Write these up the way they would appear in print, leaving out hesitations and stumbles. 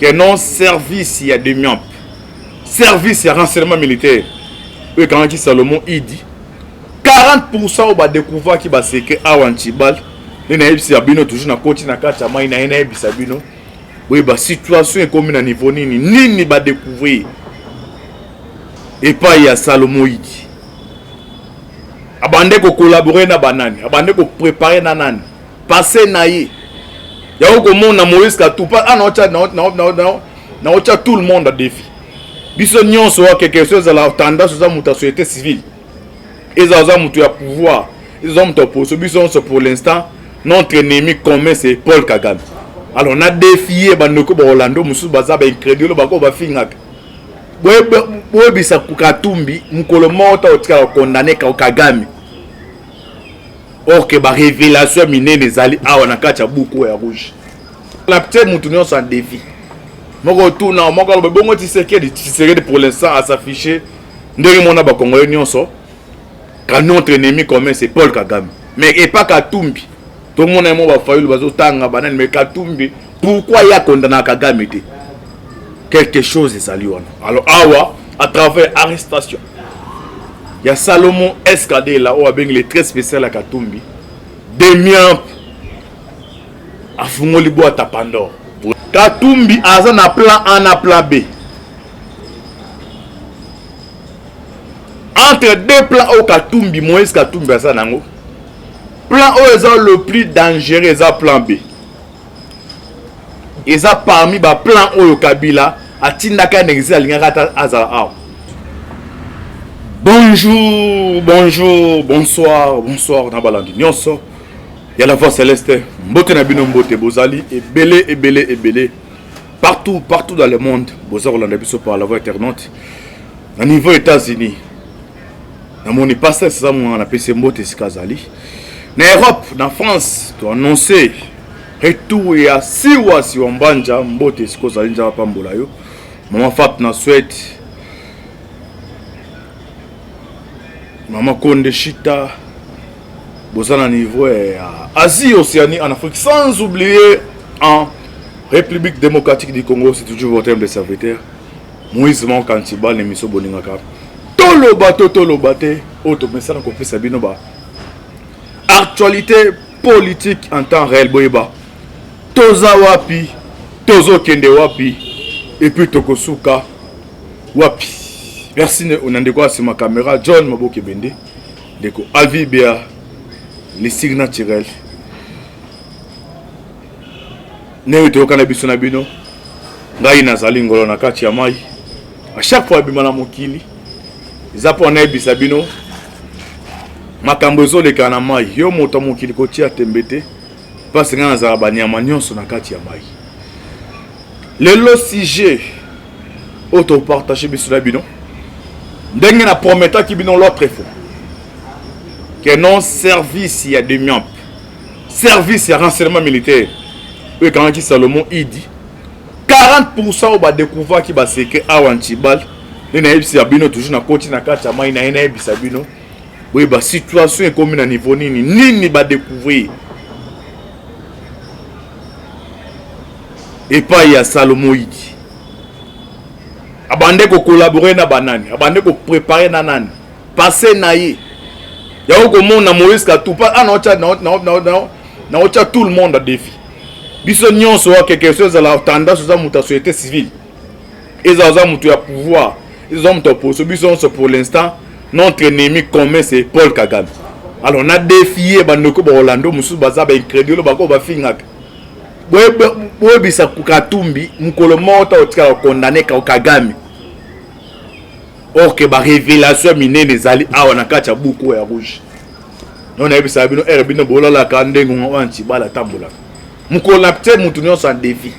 Que non, service ya Demiamp, service ya renseignement militaire oyo ekangaki Salomon Idi, 40% oyo badécouvraki basecret awa Ntibal. Nde nayebisa bino, toujours nakoti na kati ya mai na ye, nayebisa bino boyeba situation ekomi na niveau nini, nini badécouvrir epai ya Salomon Idi. Abande kocollaborer na banani, abande kopréparer na nani, passé na ye. Yango komona Moïse Katumbi naotya tout le monde à défi. Biso nyonso wa quelque chose, ezala tendance, oza moto ya société civile, ezala oza moto ya pouvoir, ezala moto ya opposition, biso nyonso, pour l'instant notre ennemi commun, c'est Paul Kagame. Alors na défier bandeko baolando mosusu baza baincrédule, bako bafingaka. Boyebisa Katumbi, mokolo moko ta otikala condamner Kagame, or que barévélation minene ezali awa na kati ya buku ya rouge. Na tie motu nyonso en défi. Moko tuna, moko aloba bongo Tshisekedi. Tshisekedi pour l'instant as'affiche ndenge mona bakongolais nyonso ka notre ennemi commun, c'est Paul Kagame. Mais epa Katumbi, tomona mo bafayulu bazotanga banani, mais Katumbi, pourquoi ye akondana Kagame te? Quelque chose ezali wana. Alors awa, à travers arrestation ya Salomon Escadela oyo abengi le très spécial ya Katumbi, Demian afungoli boîte ya Pandore. Katumbi aza na plan A na plan B. Entre deux plans oyo Katumbi, Moïse Katumbi aza nango, plan oyo eza le plus dangereux eza plan B. Eza parmi baplan oyo Kabila atindaka ndenge esi alingaka ata azala awa. Bonjour, bonjour, bonsoir, bonsoir na balandi nyonso ya La Voix Céleste. Mbote na bino, mbote. Bozali ebele, ebele, ebele, partout, partout dans le monde boza kolanda biso par la voix internaute. Na niveau États-Unis, namoni pasteur César Mwanga, napesi mbote esika azali. Na Europe, na France, toannonce retour ya Siwa Siwa Mbanja. Mbote esika ozali, Nzambe apambola yo. Mama Fat na Suède, mama Konde Shita, boza na niveau ya Asie, Océanie, en Afrique, sans oublier en République démocratique du Congo. C'est toujours votre humble serviteur Moïse Mankantibal, émission bolingaka toloba to toloba te, oyo tomesana kopesa bino ba actualité politique en temps réel. Boyeba toza wapi, tozokende wapi et puis tokosuka wapi. Merci na ndeko asima caméra John Maboke Bende, ndeko Alvi Bea, les signes naturels. Ndenge toyokana biso na bino, ngai nazali ngolo na kati ya mai. A chaque fois abima na mokili eza mpo nayebisa bino makambo ezoleka na mai. Yo moto ya mokili, kotia tembe te, mpasi ngai nazala banyama nyonso na kati ya mai. Lelo sujet oyo topartage biso na bino, ndenge na prometaki bino l'autre fois, que non, service ya Demiamp, service ya renseignement militaire oyo ekangaki Salomon Idi, 40% oyo badécouvraki basecret awa Ntibal. Nde nayebisa bino, toujours nakoti na kati ya mai na ye, nayebisa bino boyeba situation ekomi na niveau nini, nini badécouvrir epai ya Salomon Idi. Abande kocollaborer na banani, abande kopréparer na nani, passé na ye. Yango komona Moïse Katumbi naotya tout le monde à défi. Biso nyonso wa quelque chose, ezala tendance, oza moto ya société civile, ezala oza moto ya pouvoir, ezala moto ya opposition, biso nyonso, pour l'instant notre ennemi commun, c'est Paul Kagame. Alors na défier bandeko baolando mosusu baza baincrédule, bako bafingaka. Boyebisa Katumbi, mokolo moko ta otikala condamner Kagame, or que barévélation minene ezali awa na kati ya buku ya rouge. No nayebisaka bino ere bino bolalaka ndenge oyo Ntibala atambolaka. Mokolo na tie motu nyonso en défi.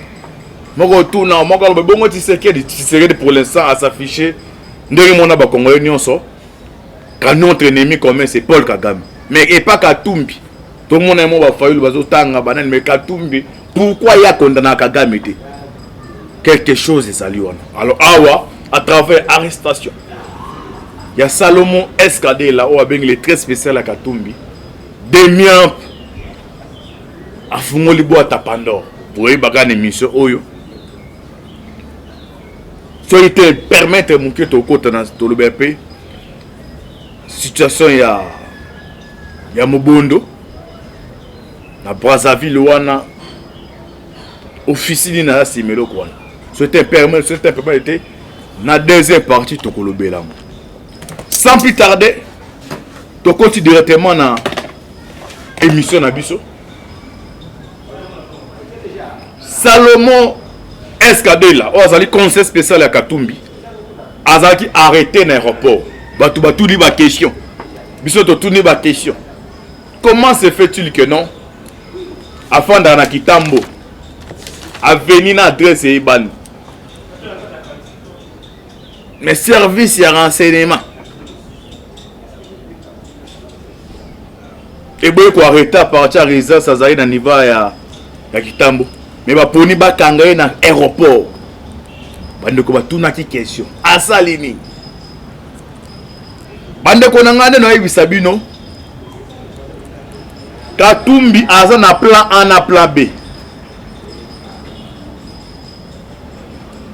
Moko tuna, moko aloba bongo Tshisekedi. Tshisekedi pour l'instant as'affiche ndenge mona bakongolais nyonso ka notre ennemi commun, c'est Paul Kagame. Mais epa Katumbi, tomona mo bafayulu bazotanga banani, mais Katumbi, pourquoi ye akondana Kagame te? Quelque chose ezali wana. Alors awa, à travers arrestation ya Salomon Escadela oyo abengi le très spécial ya Katumbi, Demian afungoli boîte ya Pandore. Boyebaka na émission oyo. Soki te permettre moke tokota na tolobela mpe situation ya mobondo na Brazzaville wana, ofisi nini aza nsima eloko wana. Soki te permettre, soki te permettre te, na deuxième partie tokolobela yango. Sans plus tarder, tokoti directement na émission na biso. Salomon Escadela, oyo azali conseil spécial ya Katumbi, azalaki arrêté na aéroport. Bato batuni baquestion, biso totuni baquestion: comment se fait-il que non afandaka na Kitambo, aveni na adresse eyebani, mais service ya renseignement eboyi koarrêter à partir ya résidence azali na niveau ya Kitambo, mais baponi bakanga ye na aéroport? Bandeko batunaki question: asali nini? Bandeko na ngai, nde nayebisa bino, Katumbi aza na plan A na plan B.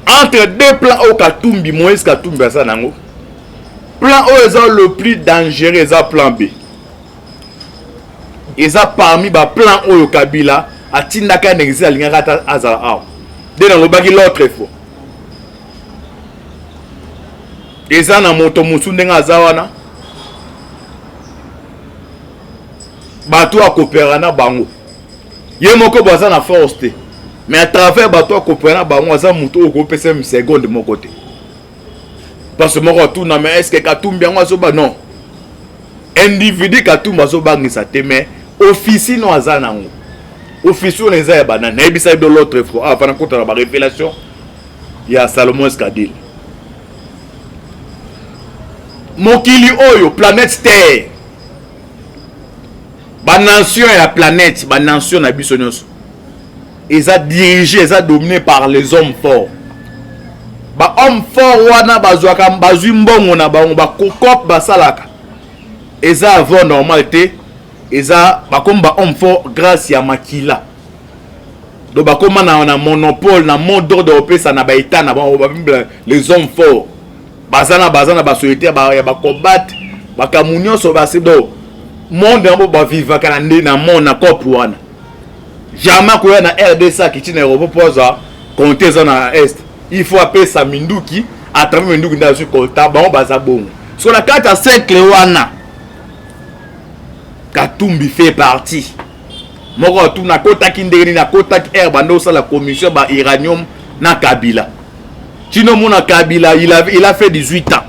Entre deux plans oyo Katumbi, Moïse Katumbi aza nango, plan oyo eza le plus dangereux eza plan B. Eza parmi baplan oyo Kabila atindaka na exil, alingaka ata azala awa. Nde nalobaki l'autre fois, eza na moto mosu ndenge aza wana, bato akopera na bango, ye moko bo aza na force te, mais à travers bato akopera na bango, aza moto oyo okopesa seconde moko te. Parce moko atuna: mais est ce que Katumbi yango azoba? Non, individu Katumbi azobangisa te, mais office no aza nango, office oyo eza ya banani? Nayebisa bino l'autre fois awa, fana kota na barévélation ya Salomon Escadile. Mokili oyo, planète Terre, banation ya planète, banation na biso nyonso eza dirigé, eza dominé par les hommes forts. Bahomme fort wana bazwaka, bazwi mbongo na bango, bacoop basalaka, eza avant normal te. Eza bakomi bahomme fort grâce ya makila. Donc bakóma na monopole na mot d'ordre opesa na baétat na bango. Babimela les hommes forts baza na basociété ya bacombattre makambo nyonso basi. Donc monde yango bavivaka na nde na monde na cope wana. Jamais koya na RDC, akiti na aéroport mpo azwa compte eza na est, il faut apesa minduki. À travers minduki nde azwi coltan. Bango baza bongo. So na kati ya cercle wana, Katumbi fait partie. Moko atuna: akotaki ndenge nini? Akotaki aire banda osala commission ba uranium na Kabila. Tino mona Kabila, il a fait 18 ans,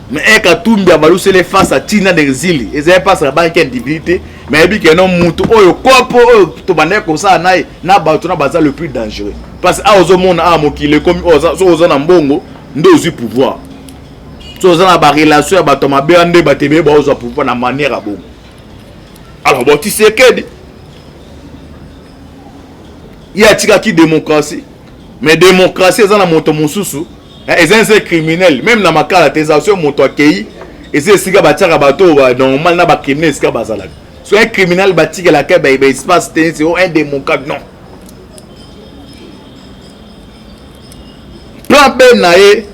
mais un Katumbi abaluseli face à tina d'exil. Ezali mpasi ya banki individu te, mais ayebi ke no mutu oyo kopo oyo tobandaki kosala na ye na bato na baza le plus dangereux, parce que awa ozomona awa mokili ekomi, soki oza na mbongo nde ozwi pouvoir, so oza na barelation ya bato mabe nde bato ebele baozwa pouvoir na manière ya bongo. Alors bon, Tshisekedi ye atikaki démocratie, mais démocratie eza na moto mosusu, eza nse criminel même na makala te. Eza so moto akei, eza esika batiaka bato oyo normal na bacriminel, esika bazalaka. So un criminel batikelaka baespace te, neti un démocrate, non. Plan B na ye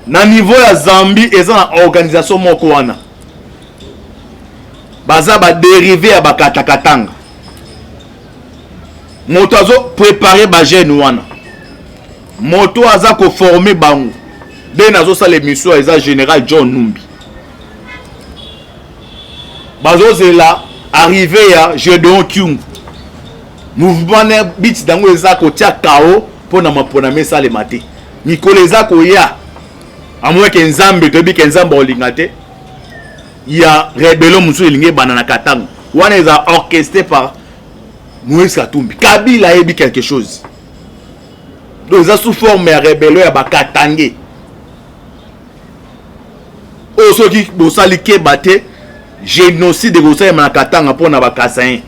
na niveau ya Zambie, eza na organisation moko wana baza badérivé ya bakatakatanga. Moto azoprépare bajeune wana, moto aza koforme bango nde nazosala émission, eza général John Numbi. Bazozela arrivé ya Gédéon Kyungu. Mouvement na biti dango eza kotia kao mpo na maponami esalema te. Mikolo eza koya, amoyeke Nzambe, toyebi ke Nzambe olinga te ya rébellion mosusu elingi ebanda na Katanga wana, eza orchestré par Moïse Katumbi. Kabila ayebi quelque chose. Donc eza sous forme ya rébellion ya bakatange oyo soki bosali keba te, génocide ekosalema na Katanga mpona bakasain.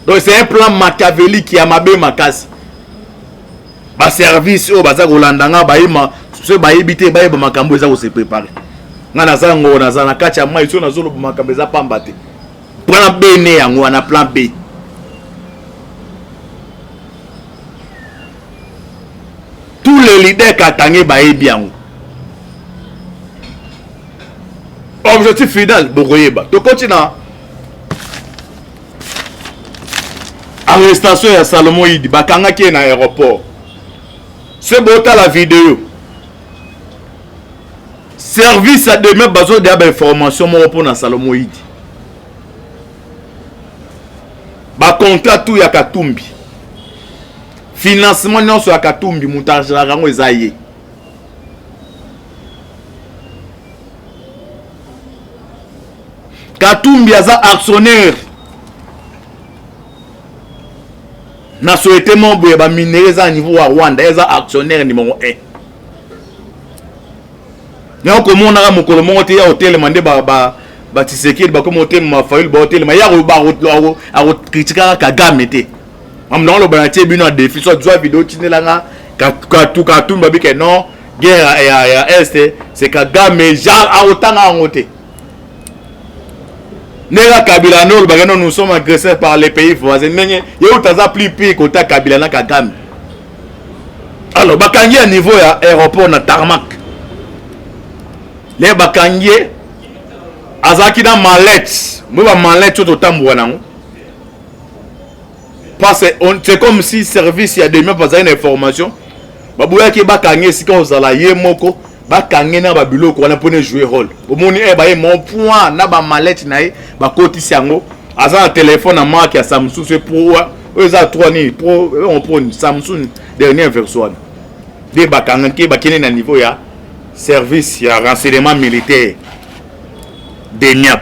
Donc c'est un plan machiavélique ya mabe makasi. Baservice oyo baza kolanda nga, bayema soki bayebi te, bayeba makambo eza kose préparer. Nga naza ngo, naza na kati ya mai, soki nazoloba makambo eza pamba te. Plan B ne yango wana, plan B. Tous les leaders katange bayebi yango. Objectif final bokoyeba. Tokoti na arrestation ya Salomon Idi, bakangaki ye na aéroport. Se botala video. Service ya demain bazo deya ba information moko mpona Salomon Idi. Ba contrat tout ya Katumbi. Financement nyonso ya Katumbi moto ageraka yango eza ye. Katumbi aza actionnaire na société moko boye ba minerais eza na niveau ya Rwanda, eza actionnaire numéro 1. Yango komonaka mokolo moko te ya otelema nde ba ba ba Tshisekedi bakoma otelema Fayulu ba otelema ya akokritikaka Kagame te. Mamu nango loba na tie bino ya défi soit zwa video tindela nga katu Katumbi babi ke non guerre ya ya est c'est Kagame genre akotanga yango te. Ndenge Kabila nde olobaka non nous sommes agressés par les pays voisins ndenge ye uta aza plus pire kota Kabila na Kagame. Alors bakangi ya niveau ya aéroport na tarmac. Le bakangi ye azalaki na mallette, moi ba mallette oyo totambola nango. Parce c'est comme si service ya demi bazali na information baboyaki bakangi esika ozala ye moko bakangi na babiloko wana mpona jouer rôle. Bomoni eh baye mon point na ba mallette na ye bakotisi yango aza na telefone na marque ya Samsung c'est pro oyo eza 3 nini pro on pro Samsung dernière version wana nde bakangaki bakende na niveau ya service ya renseignement militaire DEMIAP.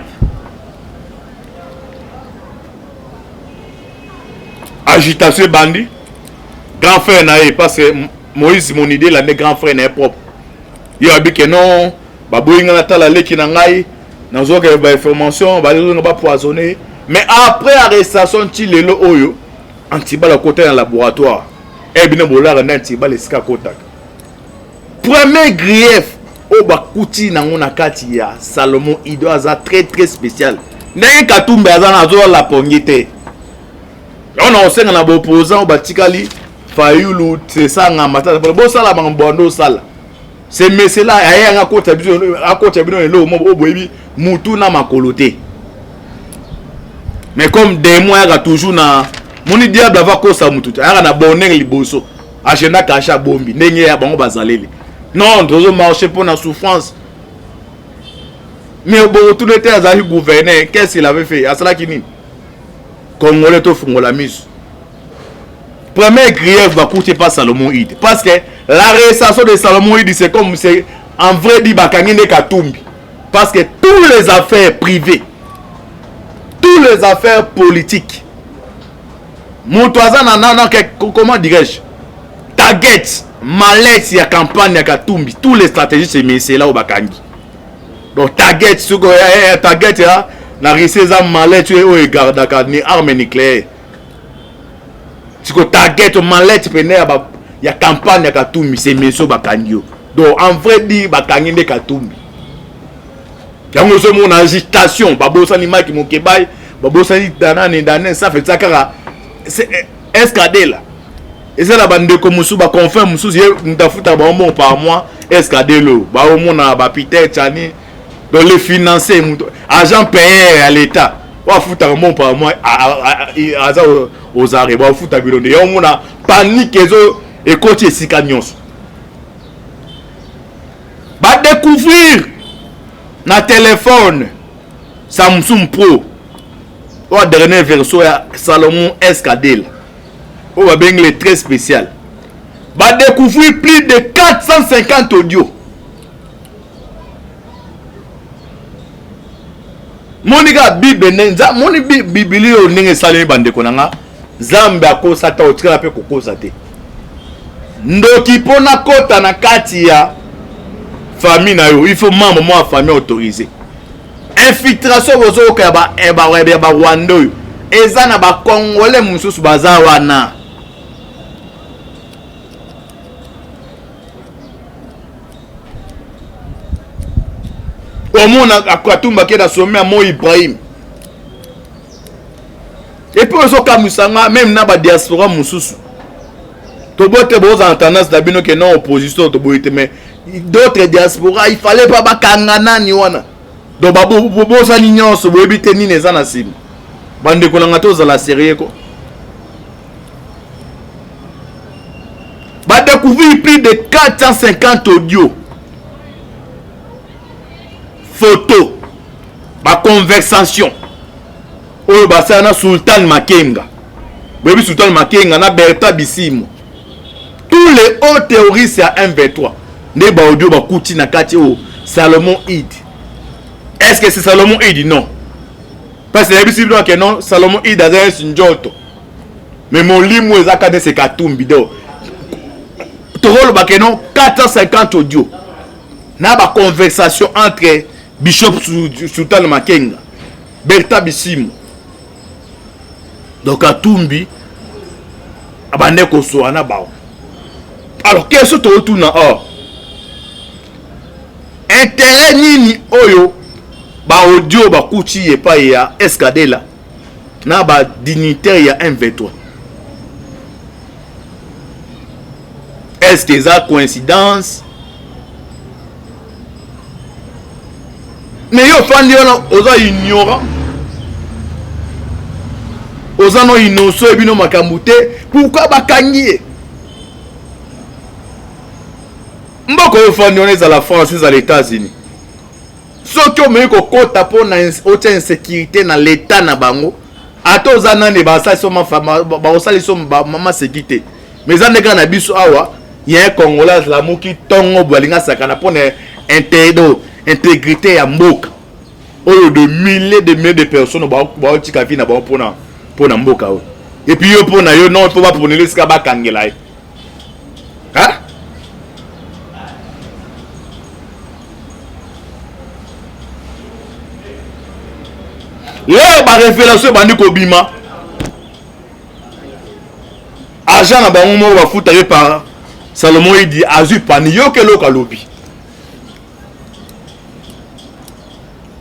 Agitation ebandi, grand frère na ye parce que Moïse Monidela nde grand frère na ye propre. Ye abi ke non, baboyi nga natala leki na ngai, nazwaka ba information, bazonga ba poisonner. Mais après arrestation ti lelo oyo, Antibal akota na laboratoire. Eh bino bolaka nde Antibal esika akotaka. Premier grief oyo bakuti nango na kati ya Salomon Ido aza très très spécial. Ndenge Katumbi aza na azolala pongi te. Yango na kosenga na baopposant oyo batikali Fayulu, Sesanga, Matata, bosala makambo bando osala. Ce monsieur là aye anga akota biso akota bino eloko moko oyo boyebi mutu na makolo te. Mais comme démon ayaka toujours na moni diable ava kosa mutu te, ayaka na bonheur liboso. Agenda caché abombi ndenge ya bango bazaleli. Non, tozo marcher pour na souffrance. Mais bokotuna ete azalaki gouverneur, qu'est-ce qu'il avait fait? Asalaki nini? Congolais tofungola miso. Premier grief bakuti pas Salomon Idi parce que l'arrestation de Salomon Idi c'est comme c'est en vrai dit bakangi nde Katumbi parce que tous les affaires privées, tous les affaires politiques, moto aza na na comment dirais-je target mallette ya campagne ya Katumbi, tous les stratégies c'est mais là au bakangi. Donc target soko target ya na Russie eza mallette oyo egardaka ni arme nucléaire. Siko target mallette pene ya ba ya campagne ya Katumbi c'est meso bakangi yo. Donc en vrai dire bakangi nde Katumbi. Yango ozomona agitation babosani Mike Mukebayi, babosani Danane Dane ça fait ça kaka c'est escadela. Eza na bandeko mosusu ba confrère mosusu ye moto afutaka bango mbongo par mois escadelo baomona ba Peter Tiani donc les financer moto agent payeur ya l'État oyo afutaka mbongo par mois aza aux arrêts bafuta bino nde yango omona panique ezo ekoti esika nyonso. Ba découvrir na téléphone Samsung Pro oyo dernière version ya Salomon Escadel oyo babengi le très spécial, ba découvrir plus de 450 audio. Moni kaka Bible ndenge moni Biblia oyo ndenge esalemi bandeko na nga, Nzambe akosa ta otikala mpe kokosa te. Ndoki mpo nakota na kati ya famille na yo, il faut membre moko ya famille autorisé. Infiltration bozoyoka ya ba Rwanda oyo eza na ba Congolais mosusu baza wana. Omona Katumbi ake na sommet ya Mo Ibrahim. Et puis ozokamwisa nga même na ba diaspora mosusu. Tobote bozala na tendance na bino ke non opposition toboyi te, mais d'autres diaspora il fallait pas bakanga nani wana. Donc bobosani nyonso, boyebi te nini eza na nsima. Bandeko na nga, tozala sérieux ko. Badécouvrir plus de 450 audio, photo, baconversation oyo basala na Sultan Makenga. Boyebi Sultan Makenga na Berta Bisimo, tous les hauts terroristes ya M23 nde baaudio bakuti na kati oyo. Salomon Id, est ce que c'est Salomon Id? Non, parce que nayebisi bino ke non, Salomon Id aza yesi njoto, mais molimo eza kaka nde Katumbi. Donc tokoloba ke non, 450 audio na baconversation entre Bishop Sultan Makenga, Berta Bisimo. Donc Katumbi abande kosoa na bango. Alors question tokotuna or, intérêt nini oyo baaudio bakuti epai ya Escadela na badignitaire ya M23? Est ce que eza coïncidence? Mais yo ofandi wana, oza ignorant, oza no innocent, ebino makambo te. Pourquoi bakangi ye? Mboka oyo ofandi wana, ezala France, ezala États-Unis, soki omei kokɔta mpo na otia insécurité na l'état na bango, ata oza nani, bakosalisa maseki te. Mais eza nde kaka na biso awa ye Congolais azalamuki ntongo boye, alingi asakana mpo na intégrité ya mboka oyo. De milliers de milliers de personnes baotika vie na bango mpona mboka oyo, et puis yo, mpo na yo, non, mpo baponela esika bakangela ye. Hein? Lelo barévélation ebandi kobima. Agent na bango moko bafutaki par Salomon Idi azwi pani, yoka eloko alobi.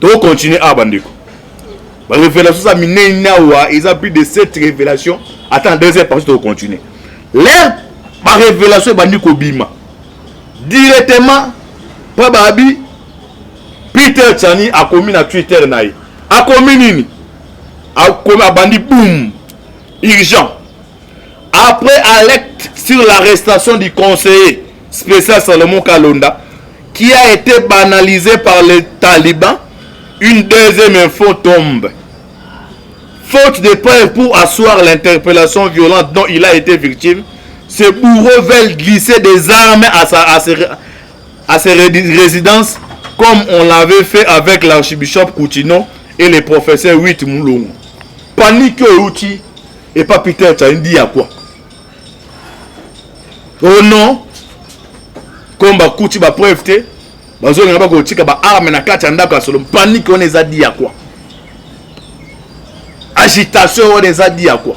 Tokontinue awa, bandeko. Barévélation eza minene awa, eza plus de 7 révélation. Ata na deuxième partie tokocontinue. L'heure barévélation ebandi kobima directement, mpo babi Peter Tiani akomi na Twitter na ye, akomi nini? Akomi, abandi boum: urgent, après alerte sur l'arrestation du conseiller spécial Salomon Kalonda qui a été banalisé par les talibans, une deuxième info tombe. Faute de preuves pour asseoir l'interpellation violente dont il a été victime, ce bourreau veut glisser des armes à ses résidences comme on l'avait fait avec l'archibishop Coutinho et le professeur Huit Moulongo. Panique outi et pas Peter Tiani dit à quoi? Oh non, comme bakuti ba preuve te, bazolinga bakotika ba arme na kati ya ndako ya solo. Panique wana eza dû à quoi? Agitation wana eza dû à quoi?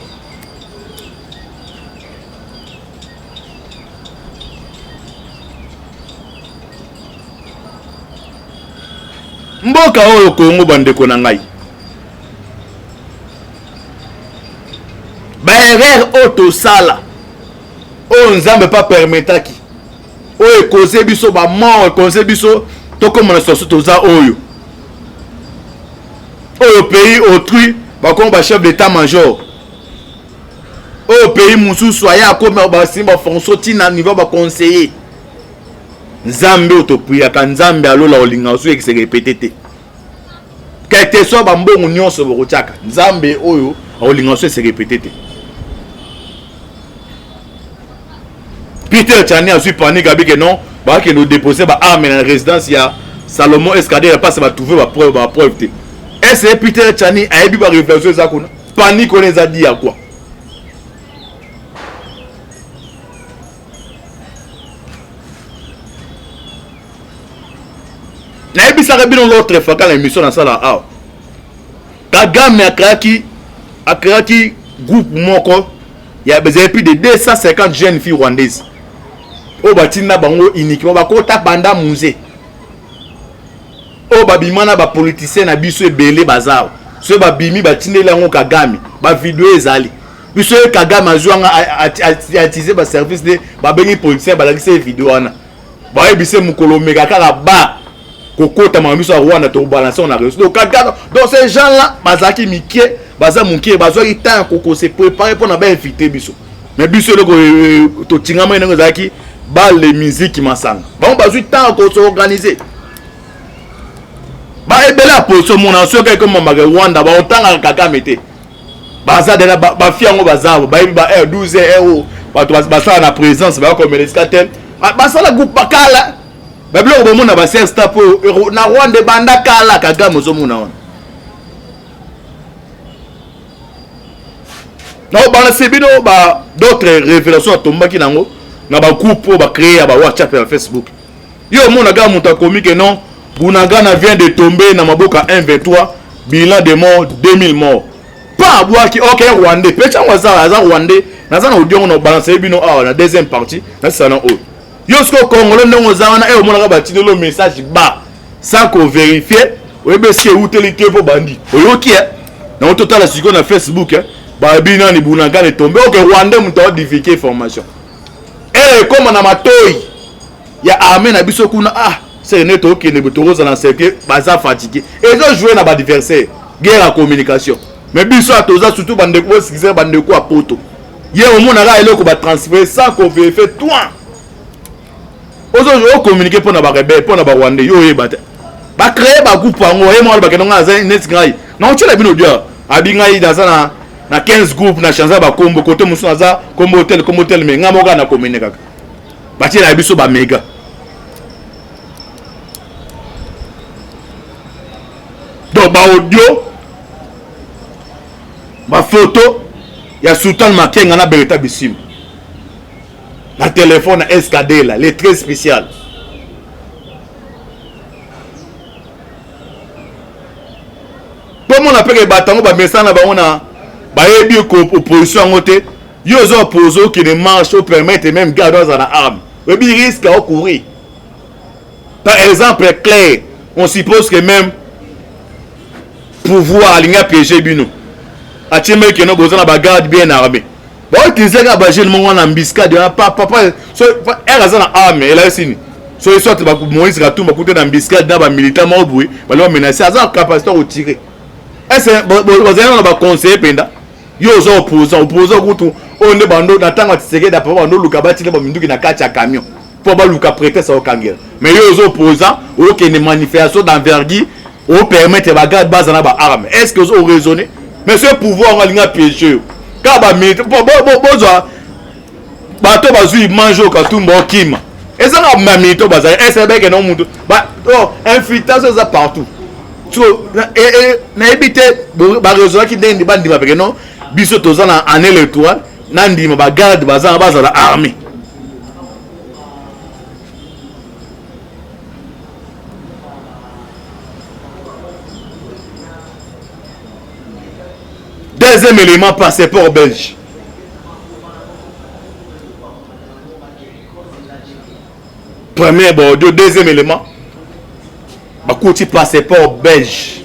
Mboka oyo Kongo, bandeko na ngai, baerreur oyo tosala, oyo Nzambe mpe apermetaki, oyo ekoze biso bamort, ekoze biso tokóma na situation toza oyo. Oyo pays autrui bakoma bachef d'état major, oyo pays mosusu aya akomi basimba bafonction ntina niveau baconseiller. Nzambe oyo topriaka, Nzambe alola, olinga osu ekise répété te. Quelque soit bambongo nyonso bokotiaka, Nzambe oyo akolinga osu ese répété te. Peter Tiani azwi panique, abike non, bakende odépose baarme na résidence ya Salomon Escadere, mpasi batrouve bapreuve te. Ese Peter Tiani ayebi barévélation eza kuna? Panique wana eza dû à quoi? Nayebisaka bino l'autre fois kaka na émission nasala awa, Kagame akreaki groupe moko ya ezali plus de 250 jeunes filles rwandaises oyo batinda bango uniquement, bakota banda musée oyo babima na bapoliticien na biso ebele baza awa. Soki babimi, batindeli yango Kagame, bavideo ezali biso ye. Kagame azwi wanga, atize baservice nde babengi politicien, balakisi ye video wana, bayebise mokolo omeka kaka ba Kokotama biso ya Rwanda tokobalanse na réseau. Donc Kagame, donc ces gens là bazalaki mike, baza moke, bazwaki temps ya koko se préparer mpona bainvite biso. Mais biso eloko totingama ndenge ezalaki bale miziki masanga, bango bazwi temps ya kos'organiser. Baebele ya position mona soki ekomamaka Rwanda, baotangaka Kagame te. Baza dena bafi yango, baza bayebi ba heure 12 heure, bato basala na présence, bakomela esika tel, basala groupe bakala babiloko. Bomona basersta po na Rwanda ebanda kala. Kagame ozomona wana naobalanse bino ba d'autres révélations atombaki nango na bagroupe oyo bacréé ya bawhatsapp, ya Facebook. Yo omona kaka moto akomi ke non, Bunagana vient de tomber na maboko ya 123, bilan de mort 2000 morts. Pa abwaki ok, rwandais mpe ntango aza rwandais. Naza na audio ngo na obalanse bino awa na deuxième partie. Nasala oyo yo sikoyo congolais ndenge oza wana e omonaka batindeli message ba sans kovérifier, oyebi esika ewuteli te mpo bandi oyoki e nango. Totala sikoyo na Facebook, babi nani, Bunagana etombe, ok, rwandais moto aodivulguer information ere ekóma na matoi ya armée na biso kuna. Ah, seke nde tokende boye, tokozala na cercle, baza fatigué, ezojoue na baadversaire, guerre ya communication. Mais biso a toza surtout bandeko, bosikisaka bandeko ya poto. Ye omonaka eloko batransfere sans kovérifier, toi ozo ocommuniquer mpo na barebelles, mpo na barwandais. Yo oyeba te, bacréer bagroupe yango. Ye moko alobake nonga aza neti ngai na otiela bino dia abi ngai naza na 15 groupe na change bakombo kote mosusu, naza kombo tel, kombo tel, mais ngai moko kaka na communiquer kaka, batiela biso baméga. Donc baaudio, bafoto ya Sultan Makenga na Berta Bisimba na telefone na Escadela le très spécial. Mpo mona mpeke bato yango bamesana na bango na bayebi opposition yango te. Yo oza oppose, okende marche, opermettre même garde aza na arme, oyebi risque aocourir. Par exemple clair, on suppose que même pouvoir alingi apiéger bino, atie mekeno, boza na bagarde bien armé, bautilize kaka bajeune moko wana embuscade wana. Papa so ere aza na arme, elakisi nini? So soit Moïse Katumba kute na embuscade na bamilitant moko boye, bali bamenace, aza na capacité kotirer. Ese bazali na baconseiller mpenza. Yo oza opposant, opposant kutu oyo nde bando na ntango ya Tshisekedi, papa bando oluka batina baminduki na kati ya camion mpo baluka prétexte okangela. Mais yo oza opposant, okende manifestation d'envergure, opermettre bagarde baza na baarme, est ce que ozo raisonner? Mais ce pouvoir ngo alingi apiéger yo kaka bamilitaire bozwa bato bazwi image oyo Katumba okima, ezanga bamilitaire bazali ese beke no mutu infiltration eza partout. So nayebi te baraisonnaki ndenge bandima peke non, biso toza na année électorale, na ndima bagarde baza bazala armée. Deuxième élément, passeport belge. Premier bordeaux, deuxième élément, bakuti passeport belge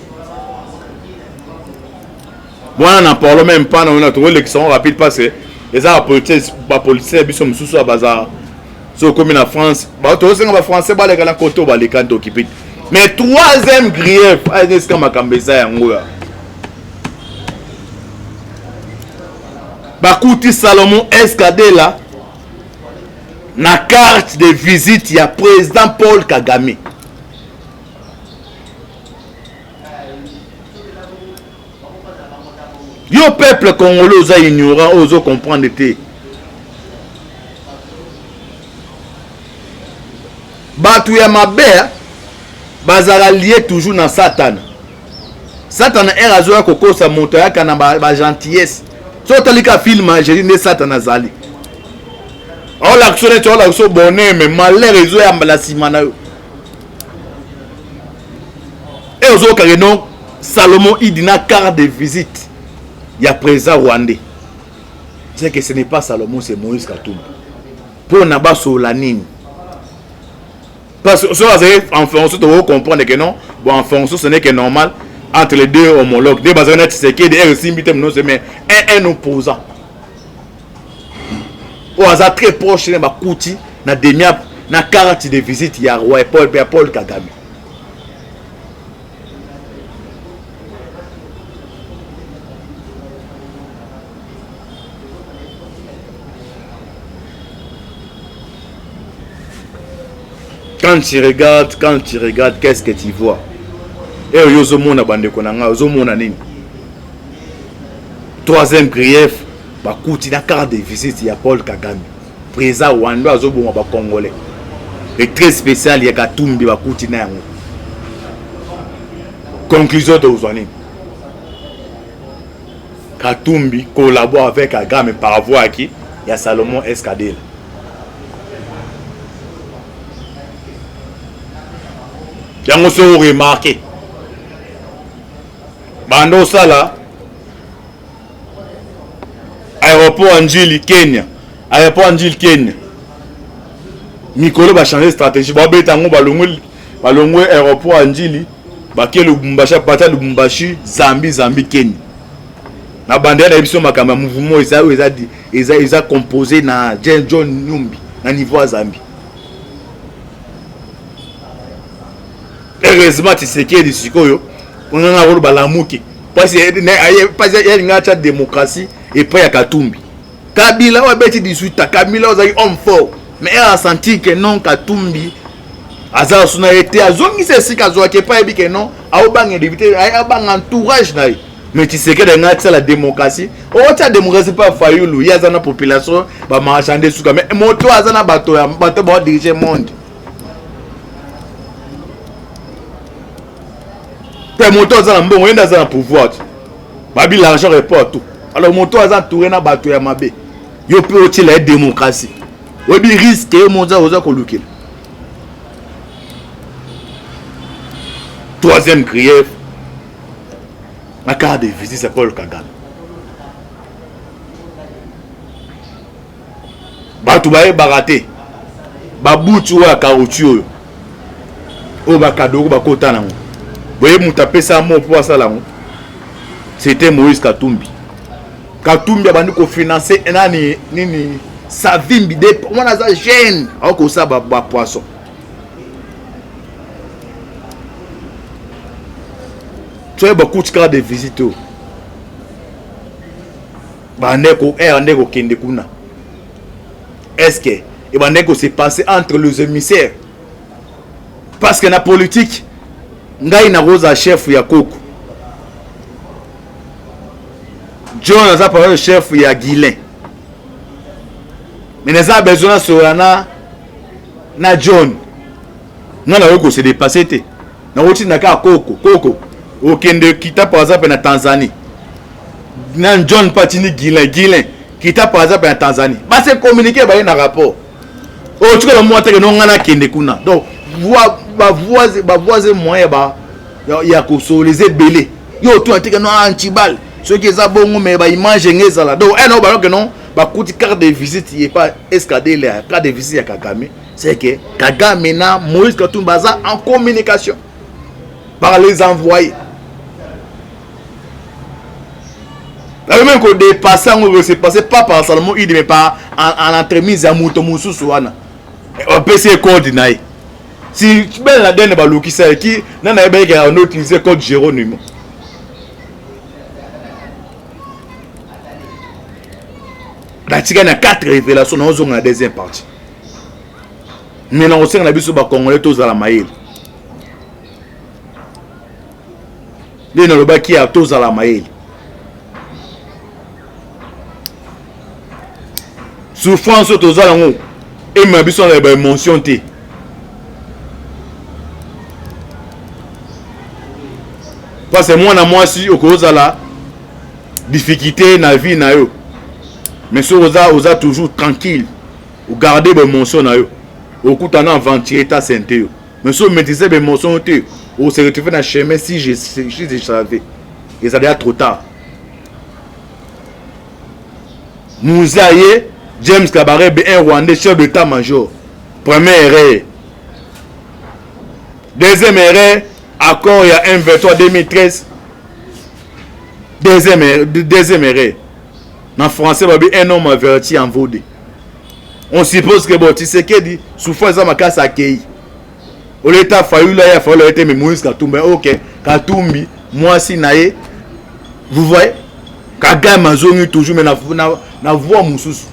wana. Na parlo même pas na tokolekisa ngo rapide parce que eza bapoliticien biso mosusu oyo baza so okomi na France, tozosenga bafrançais baleka na kote oyo baleka nte okipe. Mais troisième grief eza esika makambo eza yango ya bakuti Salomon Escadela na carte de visite ya président Paul Kagame. Yo peuple congolais oza ignorant oyo ozocomprendre te. Bato ya mabe bazala lié toujours na Satana. Satana ere azoya kokosa moto, ayaka na bagentillesse. So otali ka film ya Jésus, nde Satana azali aolakisa neti aolakisa bonheur, mais malheur ezoyambala nsima na yo. E ozokake non, Salomon Idi na carte de visite ya président rwandais, c'est que ce n'est pas Salomon, c'est Moïse Katumbi. Mpo na basola nini? Parce que so azali en fonction, toko comprendre que non, bon, en fonction, ce n'est que normal entre les deux homologues nde bazali na Tshisekedi ere esimbi te mnose. Mais un opposant oyo aza très proche na bakuti na demiap na carte de visite ya roi Paul, ya Paul Kagame. Quand tu regardes, quand tu regardes, qu'est-ce que tu vois? Eh yo ozomona bandeko na ngai, ozomona nini? Troisième grief, bakuti na carte de visite ya Paul Kagame. Président Rwanda azoboma ba Congolais. Et très spécial ya Katumbi bakuti na yango. Conclusion tozwa nini? Katumbi collabore avec Kagame par voie qui ya Salomon Escadela. Yango so remarquer banda osala aéroport ya Njili Kenya, aéroport ya Njili Kenya, mikolo ba changer stratégie, babeta yango balongwe balongwe aéroport ya Njili bake Lubumbashi, apata Lubumbashi, Zambie, Zambie Kenya. Na bande na biso makambo ya mouvement eza oyo eza eza eza composé na John Numbi na niveau ya Zambie. Heureusement Tshisekedi sikoyo nganga kolo balamuki pasi pasi yalinga atya démocratie epai ya Katumbi. Kabila oyo abeti 18 ans, Kabila oyo azalaki homme fort, mais elle a senti que non, Katumbi aza su na ye te, azongisa esika azwaki epai ayebi ke non, aobanga député, abanga entourage na ye. Mais Tshisekedi alinga atia la démocratie, otia démocratie mpe Fayulu, ye aza na population bamarchande suka, mais moto aza na bato ya bato baodirige monde mpe moto aza na mbongo, ye nde aza na pouvoir, babi l'argent répond à tout. Alors moto aza entouré na bato ya mabe, yo mpe otiela ye démocratie, oyebi risque ye moza oza kolukela. Troisième grief na carte de visite ya Paul Kagame, bato bayebaka te babuti oyo ya caoutchouc oyo oyo bakadoko bakota nango boye, moto apesa mo mpo asala yango, c'était Moïse Katumbi. Katumbi abandi kofinancer nani nini Savimbi de wana aza jeune, akosala bapoisson soki bakuti carte de visite oyo bandeko ande kokende kuna, est ce que ebandeki kose passer entre les émissaires? Parce que na politique, ngai nakozala chef ya koko John, aza par exemple chef ya Guilin, mais naza besoin nasola na John, ngai nakoki kose dépasser te, nakotinda kaka koko koko okende kita par exemple na Tanzanie na John mpe atindi Guilin, Guilin kita par exemple na Tanzanie, base communiquer, baye na rapport oyo tikala mwa teke no ngai nakende kuna. Donc bavoies moyen ya kosolola eza ebele. Yo otuna teke no antibal soki eza bongo, mais baimage enge ezala. Donc ena oyo baloke non, bakuti carte de visite epa Escadele, ya carte de visite ya Kagame, c'est que Kagame na Moïse Katumbi baza en communication par les envoyés. Nayo même kodépasser yango, se passer pas par Salomon Idi, mais par en entremise ya moto mosusu wana apesi ye code na ye. Si Ben Laden balukisa ye ki nani ayebaki on utilise code Géronimo? Natikali na 4 révélation, naozonga na deuxième partie, mais na kosenga na biso bacongolais tozala mayele. Nde nalobaki ya tozala mayele, souffrance oyo toza yango emema biso na baémotion te, parce que mwana mwasi okozala difficulté na vie na yo, mais soki oza toujours tranquille, ogarde baémotion na yo, okutana aventure ta sente yo. Mais soki omaîtrise baémotion te, ose retrouve na chemin. Si je savais, ezali ya trop tard. Mzee aye James Kabarebe, un Rwandais, chef d'état major, première erreur. Deuxième erreur, accord ya 1 23 2013, deuxième erreur. Na français babi un homme averti en vaut deux. On suppose que bon, Tshisekedi souffrance eza makasi, akei oleta Fayulu, ya Fayulu ete, mais Moïse Katumbi, ok, Katumbi mwasi na ye, vous voyez, Kagame azongi toujours, mais na voie mosusu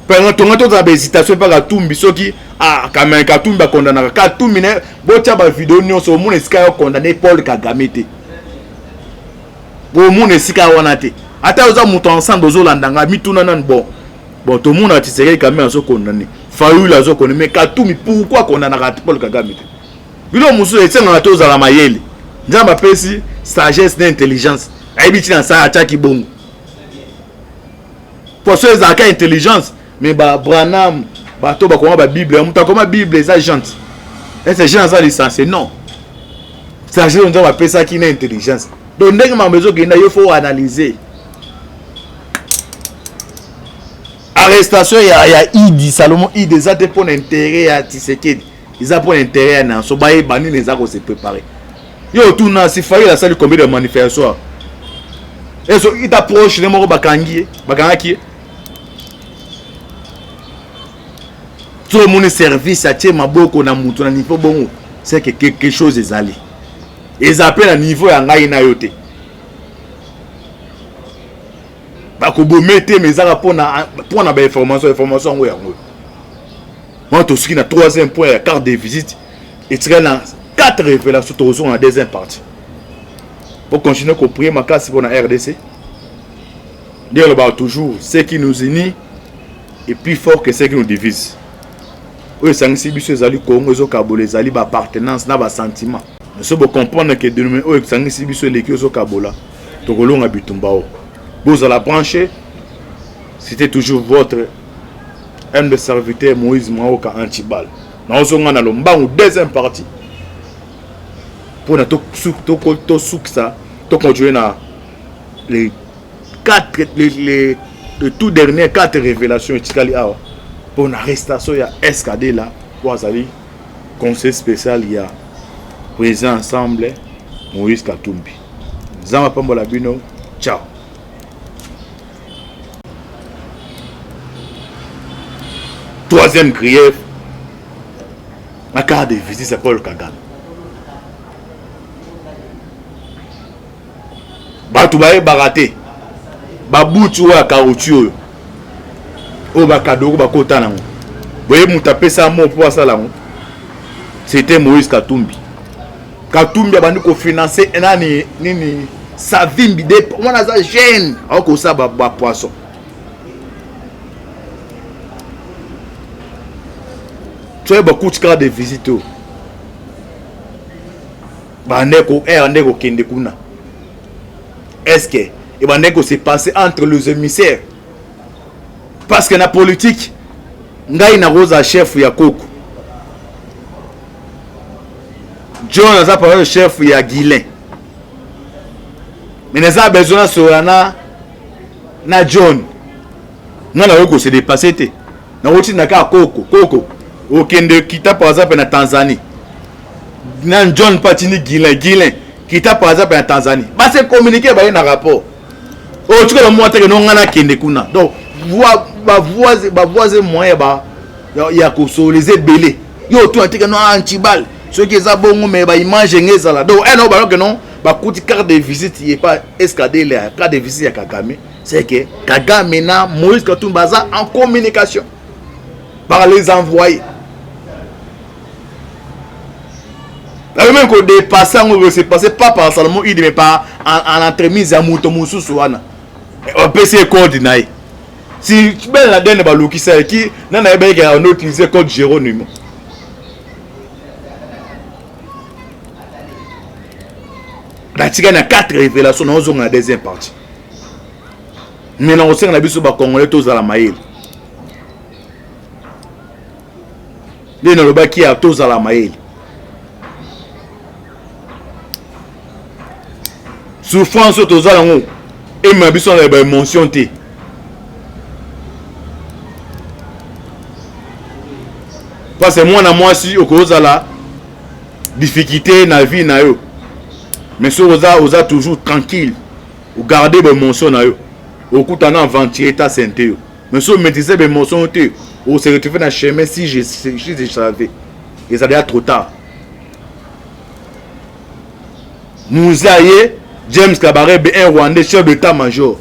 mpenga tonga tozala bahésitation mpe Katumbi soki Ah, Kamerhe Katumbi akondanaka Katumbi na botya ba video nyonso omona esika ya condamner Paul Kagame te. Bomona esika wana te. Ata oza moto ensemble ozolanda nga mituna nanu bon. Bon tomona Tshisekedi Kamerhe azo condamner. Fayulu azo condamner mais Katumbi pourquoi condamnaka Paul Kagame te? Biloko mosusu esengaka tozala mayele. Nzambe apesi sagesse na intelligence. Ayebi ntina asala atiaki bongo. Poisson ezalaka intelligence mais ba Branham bato bakoma ba Bible moto akoma Bible eza gente. Est-ce Jean aza licencié? Non. Sagesse Nzambe apesaki na intelligence. Donc ndenge makambo ezokenda yo faut analyser. Arrestation ya, ya Idi Salomon Idi eza te mpo na intérêt ya Tshisekedi, eza mpo na intérêt ya nation, bayeba nini eza ko se préparer. Yo otuna si Fayulu asali combien de manifestations? Ezo ita proche ne moko bakangi ye, bakangaki ye. Soki omoni service atie maboko na mutu na niveau bongo, c'est que quelque chose ezali. Eza pe na niveau ya ngai na yo te. Bakobome te mais ezaka pona pona ba information, information yango yango. Moi tosuki na troisième point ya carte de visite etikali na quatre révélations tokozonga na deuxième partie. Pour continuer ko prier makasi pona RDC. Nde alobaka toujours ce qui nous unit est plus fort que ce qui nous divise. Oyo esangisi biso ezali Congo, ezokabola ezali ba appartenance na ba sentiment. So bo comprendre que dénommé oyo esangisi biso eleki ozokabola, tokolonga bitumba oyo. Bozala branché, c'était toujours votre humble serviteur Moïse Mwaoka Antibal. Naozonga na lombangu deuxième partie mpona tosukisa to continuer na les quatre les, les, le tout dernier quatre révélations etikali awa mpona arrestation ya SKD la oyo azali conseil spécial ya président ensemble Moïse Katumbi. Nzambe apambola bino. Ciao. Troisième grief, la carte de visite c'est Paul Kagame. Bato bayebaka te babuti oyo ya caoutchouc oyo oyo bakadoko bakota nango boye moto apesa mo mpo asala yango c'était Moïse Katumbi. Katumbi abandi kofinanse nani nini Savimbi de wana aza jeune akosala ba poisson soki bakuti kaka de visite oyo bandeko ere nde kokende kuna est-ce que ebandaki kose passer entre les émissaires parce que na politique ngai nakozala chef ya koko John aza par exemple chef ya Guilain mais naza besoin nasolola na na John ngai nakoki kose dépasser te nakotinda kaka koko koko okende kita par exemple na Tanzanie na John mpe atindi Guilain Guilain kita par exemple na Tanzanie base communiquer baye na rapport oyo tikala mwa teke no ngai nakende kuna donc bavoise moyen ya kosolola eza ebele yo otuna teke no antibal soki eza bongo me baimage enge ezala donc ena baloke non bakuti carte de visite ye pa SKD la carte de visite ya Kagame c'est que Kagame na Moïse Katumbi baza en communication par les envoyés la même ko dépasser yango se passer pas par Salomon Idi mais par en, en entremise ya moto mosusu wana opesi ye code na ye si Ben Laden balukisa ye ki nani ayebaki ke on utilise code Geronimo natikali na 4 révélation naozonga na deuxième partie mais nakosenga na biso bacongolais tozala mayele nde nalobaki ya tozala mayele souffrance oyo toza yango emema biso na baémotion te parce que mwana mwasi okozala difficulté na vie na yo mais soki oza, oza toujours tranquille ogarde baémotion na yo okutana aventurier ta sente yo mais soki omaîtrise baémotion te ose retrouve na chemin si je, si je savais ezali ya trop tard Mouza ye James Kabarebe un Rwandais chef d'état-major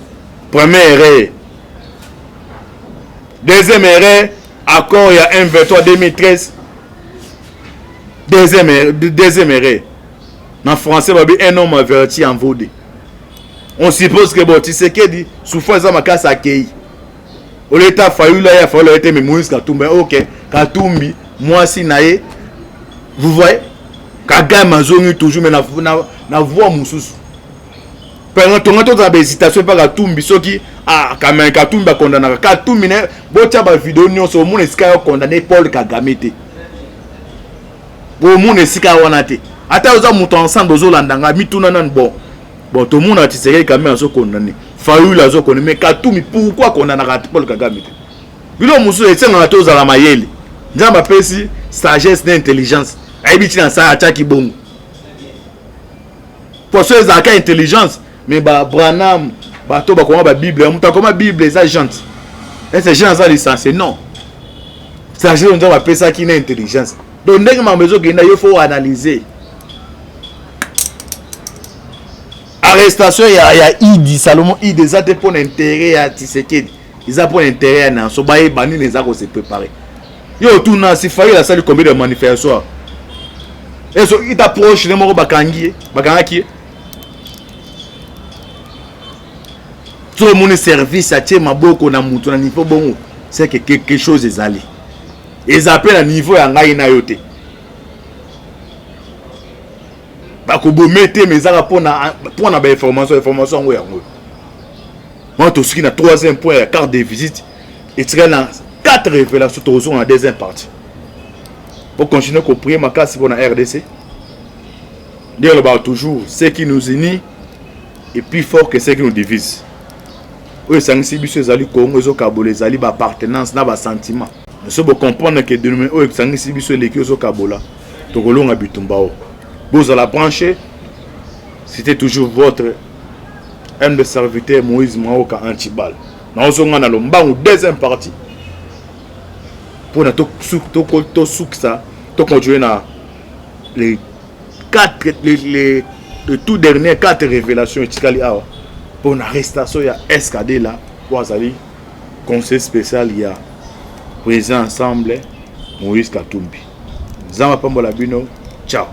première erreur deuxième erreur. Accord ya M23 2013, deuxième erreur. Na français babi un homme averti en vaut deux. On suppose que bon, Tshisekedi souffrance eza makasi, akei oleta Fayulu, ya Fayulu ete mais Moïse Katumbi, ok, Katumbi mwasi na ye, vous voyez, Kagame azongi toujours, mais na voie mosusu. Mpe tonga tozala bahésitation mpe Katumbi, soki ah, kame Katumbi akondanaka Katumbi ne, botia bavideo nyonso, omona esika ya condamner Paul Kagame te, bomona esika wana te. Ata oza moto ensemble, ozolanda nga, mituna nani. Bon, tomonaka Tshisekedi Kagame azokondane, Fayulu azokondane, mais Katumbi, pourquoi akondanaka Paul Kagame te? Biloko mosusu esengaka te ozala mayele. Nzambe apesi sagesse na intelligence, ayebi ntina sa atiaki bongo. Poso ezalaka intelligence, mais ba Branham, bato bakoma babible, moto akoma Bible eza gente ese jean aza licencié? Non, sagesse Nzambe apesaki na intelligence. Donc ndenge makambo ezokenda, yo faut analyser. Arrestation ya Idi Salomon Idi eza te mpo na intérêt ya Tshisekedi, eza mpo na intérêt ya nation, bayeba nini eza kose préparer. Yo otuna si Fayulu asali combien de manifestation eso ita proche ne moko, bakangi ye, bakangaki ye. So omoni service atie maboko na moto na niveau bongo, c'est que quelque chose ezali, eza mpe na niveau ya ngai na yo te. Bakobome te, mais ezaka mpona bainformation. Information yango, yango wana tosuki na troisième point ya carte de visite. Etikali na quatre révélations, tokozonga na deuxième partie pour continuer koprier makasi mpona RDC. Nde alobaka toujours: ce qui nous unit est plus fort que ce qui nous divise. Oyo esangisi biso ezali Congo, ezokabola ezali baappartenance na basentiment. So bocomprendre ke dénommé oyo esangisi biso eleki ozokabola, tokolonga bitumba oyo. Bozala branché. C'était toujours votre humble serviteur Moïse Maoka Antibal. Naozonga na lombangu deuxième partie mpona tosukisa, tocontinue na les quatre les tout dernier quatre révélations etikali awa mpona arrestation ya SKD la oyo azali conseil spécial ya président ensemble Moïse Katumbi. Nzambe apambola bino. Ciao.